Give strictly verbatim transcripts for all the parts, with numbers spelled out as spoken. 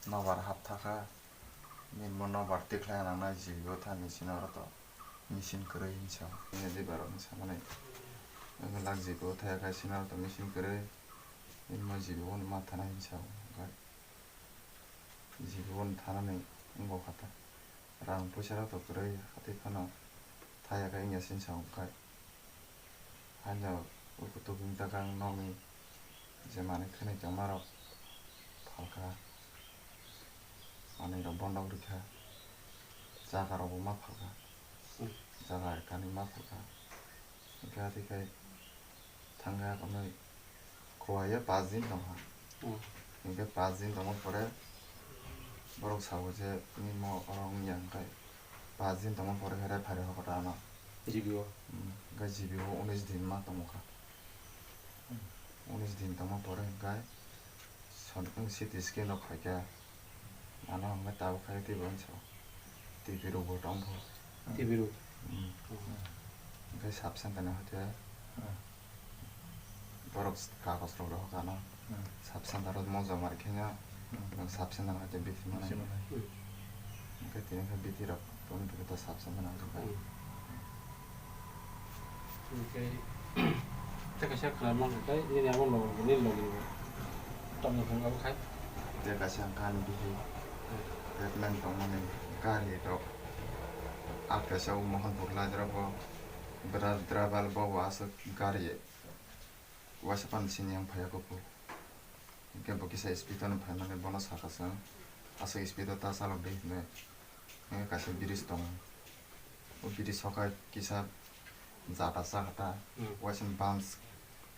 Nobar hapthakha, nini mo nobar tikhlai nangnai G B o thani sino oro to machine kwrwi hinsa. Nini diba rok hinsa mani. Ang lak G B o thaya khai sino oro to machine kwrwi. Nini mo G B o ni ma thana hinsa. G B o ni thanani wngkha ta. Rang puisa rok to kwrwi hatwi phano thaya khai wngya hinsa wngkhai. Haino uku tuking takang nokni je manwi khwnwi tongmarok phalkha, manwirok bondok rikha, chakarokbo ma phalkha, chakar kanwi ma phalkha, hwnkhe atwi khai thangkha hwnwi. Kuwaiya paanch din tongkha. Hmm. Hinkhe paanch din tongma pore borok sao je, "Nini mo oro wngya," hinkhe paanch din tongma pore khe referee hokha ta ano. G B o. Hmm, hinkhe G B o unis din ma tongkha. Hmm. Unis din tongma pore hinkhe son-, C T scan rok khaikha. Ano hwnwi tabuk khai twibo hinsa. T V rok bo tong pho. T V rok. Hmm. Hmm. Hinkhe sub center ni hoite. Hmm. Borok kagoj rok rohor kha no. Hmm. Sub center o moja mar khe no. Hmm. Nwng sub center ni hoite bithi manai. Bithi manai. Hmm. Hinkhe tini khe bithi rok toni khe to sub center ni hoite. Hmm. Hinkhe tei kaisa khwna mankha tei nini abo logi bo, nini logi bo tongmung thangwi abo khai. Tei kaisa wngkha ani bithi pregnant tongmani gari rok. A kaisa o Mohanpur lai rok bo bwra driver bo bo aswk gari waisa phano sini yang phaiya koko. Hinkhe bo kisa speed o no phaimani bono sakha chwng aswk speed o ta chalok di hinwi. Hinkhe kaisa bridge tongo. O bridge sokai kisa jata chakha ta, hmm, waisa bumps,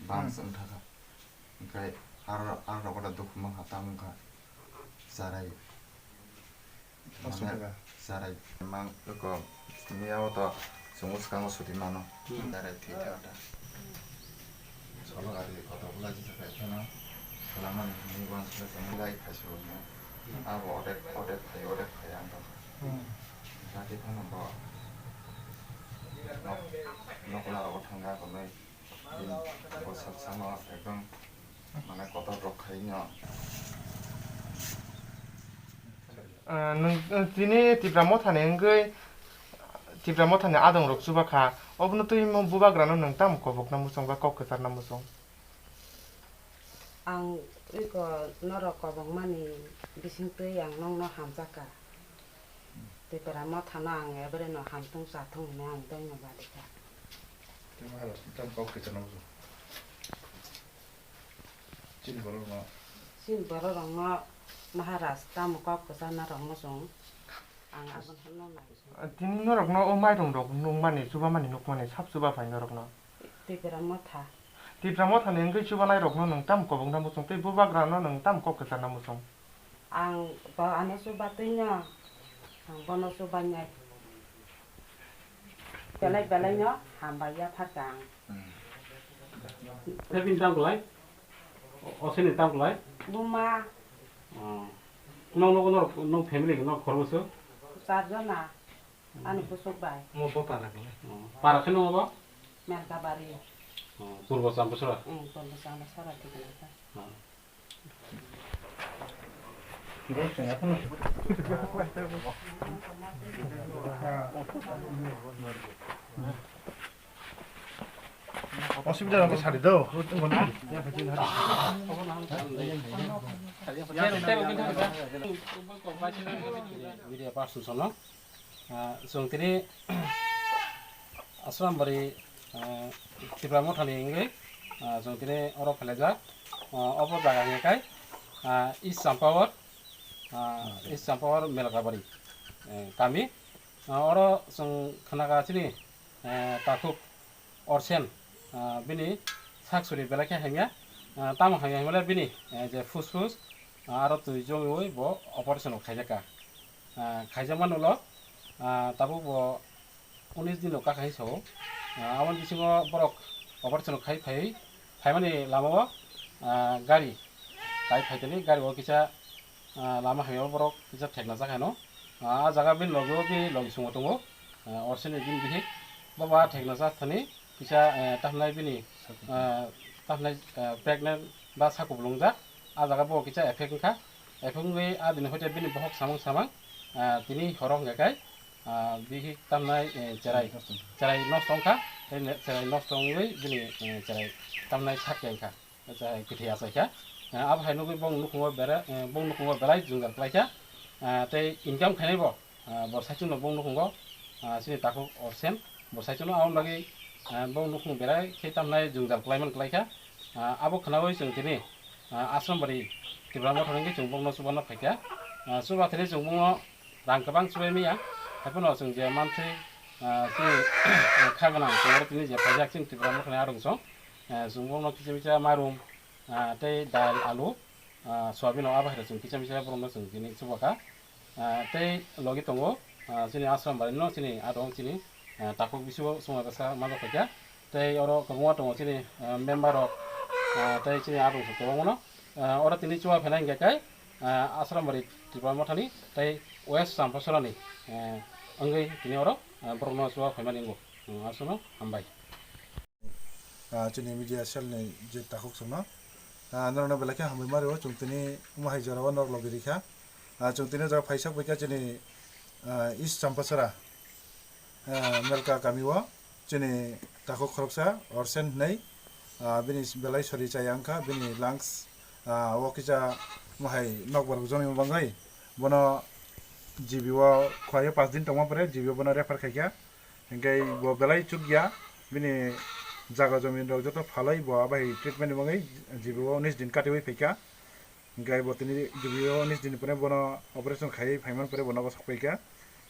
bumps, hmm, wngkha kha. Hinkhe aro, aro rok da dukhu mankha, tamo wngkha charai. Mane charai mang ko miya o to chwng swkango suti mano. Hmm. Charai thwi thang ta. Solo gari kotor bwlai jisa khai phano swlangmani hinwi uansukha chwng lai khai sugo. Abo odek, odek phai, odek phai ang tongkha. Hmm. Jati phano bo nok, nokla rogo thangkha hwnwi bini bwsajsano ekdom mane kotor rok khai no. Ah, nwng, nwng tini Tipra Mothani wngwi Tipra Mothani adongrok chuba kha, obono twi mo bubagrano nwng tamo kobokna muchung ba kok kwcharna muchung? Ang iko norok kobokmani bisingtwi ang nokno hamjakha. Tipra Mothano ang ebreno hamtung chathung hwnwi ang doino badi kha. Tei Maharaj, tamo kok kwcharna muchung? Chini borok no. Chini borok rok no Maharaj tamo kok kwcharna rok muchung. Ang aboni hwnno nai. Tini norok no o mairum rok nukmani, chubamani nukmani, sab chuba phai norok no. Tipra Motha. Tipra Mothani wngwi chubanai rok no nwng tamo kobokna muchung tei bubagra no nwng tamo kok kwcharna muchung? Ang bo ano chubatwi no, ang bono chubanai. Belai belai no hambai ya pharkha ang. Tei bini tamo kwlai? O, o sini tamo kwlai? Buma. Oh. Nong, nong, nong, nong family, nong khoroksa? Char jona. Ani kusuk bai. Mo bo para kwlai? Oh. Para khe nong bo? Merkabari. Oh, Purbo Champuchara? Hmm, Purbo Champuchara thik khe. Oh. Osubida rok sari do. Media person sono. Ah, chwng tini Asrambari, ah, Tipra Mothani wngwi, ah, chwng tini oro phailaijak. Ah, obo jaga hwnwi khai, ah, East Champaor, ah, East Champaor Melkabari, eh, kami. Ah, oro chwng khna kha chini, eh, takhuk Orsen, ah, bini sak suri belai khe hamya, ah, tamo hamya hwnmale bini, eh, je phusphus, ah, aro twi jongwi bo operation rok khaijak kha. Ah, khaijakmani ulo, ah, tabuk bo unis din rok kha khai sao. Ah, aboni bisingo borok operation rok khai phai, phaimani lamao, ah, gari kai phaitani gari o kisa, ah, lama hamya o borok kisa thekna jak haino. Ah, ah jaga bini logi o bini logi sungo tongo. Ah, Orsini bini bihik. Bo ba thekna jak thani kisa, eh, tahnai bini, eh, tahnai, eh, pregnant ba sakubulung jak. Ah jaga bo kisa effect wngkha. Ephungwi a dini hoite bini bohok samung samang, ah, tini horo hwnkha khe, ah, bihik tamnai, eh, cherai, cherai nosto wngkha, tei ne-, cherai nosto wngwi bini, eh, cherai tamnai sak wngkha, cherai kwthwi achaikha. Ah, abo hai nugwi bong nukhungo bera-, eh, bong nukhungo belai jwngjal klaikha, ah, tei income khainaibo, ah, bo saichungno bong nukhungo, ah, chini takhuk Orsen, bo saichungno aboni bagwi, ah, bong nukhung berai khe tamnai jwngjal klaiman klaikha. Ah, abo khnaui chwng tini, ah, Ashram Bari Tipra Motha hwnkhe chwng bongno chubano phaikha. Ah, chuba thani chwng bongno rang kwbang chubai maya. Haiphano chwng je manthwi, ah, chini kha gwnang chwng oro tini je phaijak chini Tipra Mothani arungsong, ah, chwng bongno kisa misa marum, ah, tei dal, alu, ah, soyabin rok abo hai chwng kisa misa borokno chwng tini chubakha. Ah, tei logi tongo, ah, chini Ashram Bari no chini adong chini, ah, takhuk bisingo chwng bwsa manjak phaikha. Tei oro kwbangma tongo chini, ah, member rok, ah, tei chini adong kwbangma no, ah, oro tini chuba phainai hwnkhe kai, ah, Ashram Bari Tipra Mothani tei West Champasarani, ah, wngwi tini oro, ah, borokno chuba phaimani wngo. Hmm, aswkno hambai. Ah, chini media cell ni je takhuk chwngno, ah, norokno belai khe hambai ma rwo, chwng tini omo hai jora o norok logi rikha. Ah, chwng tini o jaga phaisa phaikha chini, ah, East Champasara, ah, Melka kami o chini takhuk khoroksa Orsen hinwi, ah, bini belai sori chaya wngkha, bini lungs, ah, o kisa omo hai nokbar joni bangwi bono G B o khuaio paanch din tongma pore G B o bono refer khaikha. Hingke bo belai chukya, bini jaga jomin rok joto phalwi bo abai treatment ni bagwi G B o unis din katiwi phaikha. Hingke bo tini G B o unis din pore bono operation khaiwi phaiman pore bono bwswk paikha.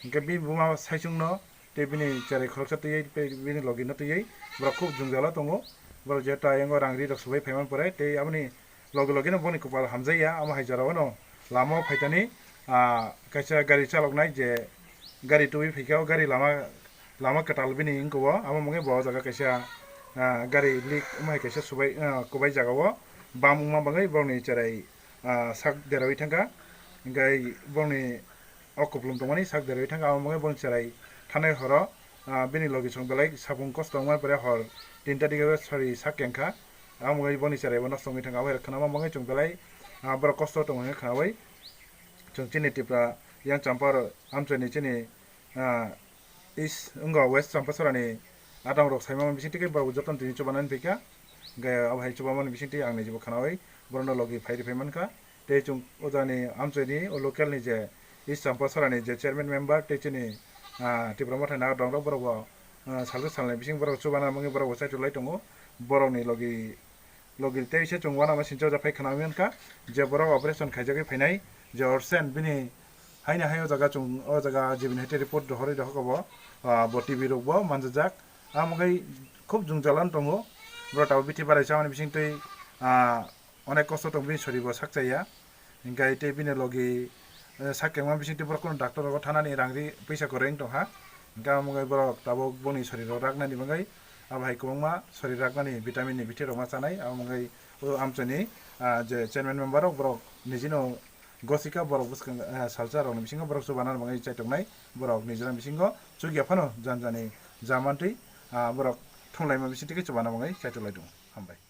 Hingke bini buma saichung no tei bini cherai khoroksa twiwi tei bini logi no twiwi borok khub jwngjalo tongo. Borok je ta yango rang ri rok swbai phaiman pore tei aboni logi logi no boni kopal hamjakya, amo hai jora o no lama o phaitani, ah, kaisa gari chaloknai je gari tubui phaikha, o gari lama, lama kwtal bini wngkha o, amo wngwi bo o jaga kaisa, ah, gari leak wngma hai kaisa subai, ah, kubai jaga o bam wngma bagwi borokni cherai, ah, sak deraui thangkha, hingke borokni o kupulung tongmani sak deraui thangkha, amo wngwi borokni cherai thanai horo, ah, bini logi chwng belai sapung kosto wngmani pore hor tinta dige sari sak kengkha. Amo wngwi boni cherai bo nosto wngwi thangkha, abo hai khe khwnama wngwi chwng belai, ah, borok kosto tongo hwnwi khwnaui chwng chini Tripura yang Champar amchaini chini, ah, East wngkha West Champasarani adong rok saimano bising twi borok jotono tini chubanani phaikha, hwnkhe abo hai chubamani bising twi ang nijibo khwnaui borokno logi phai rwphai mankha. Tei chwng o jagani amchaini o local ni je East Champasarani je chairman member tei chini, ah, Tipra Mothani adong rok borok bo, ah, salsa salnwi bising borok chubana wngwi borok bo chaitok lai tongo. Borokni logi, logi tei se chwng uanama singcha o ja phai khwna wngwi mankha je borok operation khaijagwi phainai je Orsen bini haino hai o jaga chwng o jaga jibini hai report rohorwi rohorkha bo, ah, bo T V rok bo manjajak. Amo wngwi khub jwngjal ano tongo. Borok tabuk bithi barai chamani bising twi, ah, onek kosto tong bini sori bo sak chaya. Hingke tei bini logi, eh, sak kengma bising twi borok kunu doctor rogo thanani rang ri puisa kwrwi wng tongkha. Hingke amo wngwi borok tabuk boni sori rok raknani bagwi abo hai kwbangma sori raknani vitamin ni bithi rok ma chanai. Amo wngwi o amchaini, ah, je chairman member rok borok nijino gosika borok bwskang, ah, salsa rokni bisingo borok chubanani bagwi chaitok nai. Borok nijora bisingo chukya phano jan jani ja mantwi, ah, borok thumlaima bising twi chubanani bagwi chaitok lai tongo. Hambai.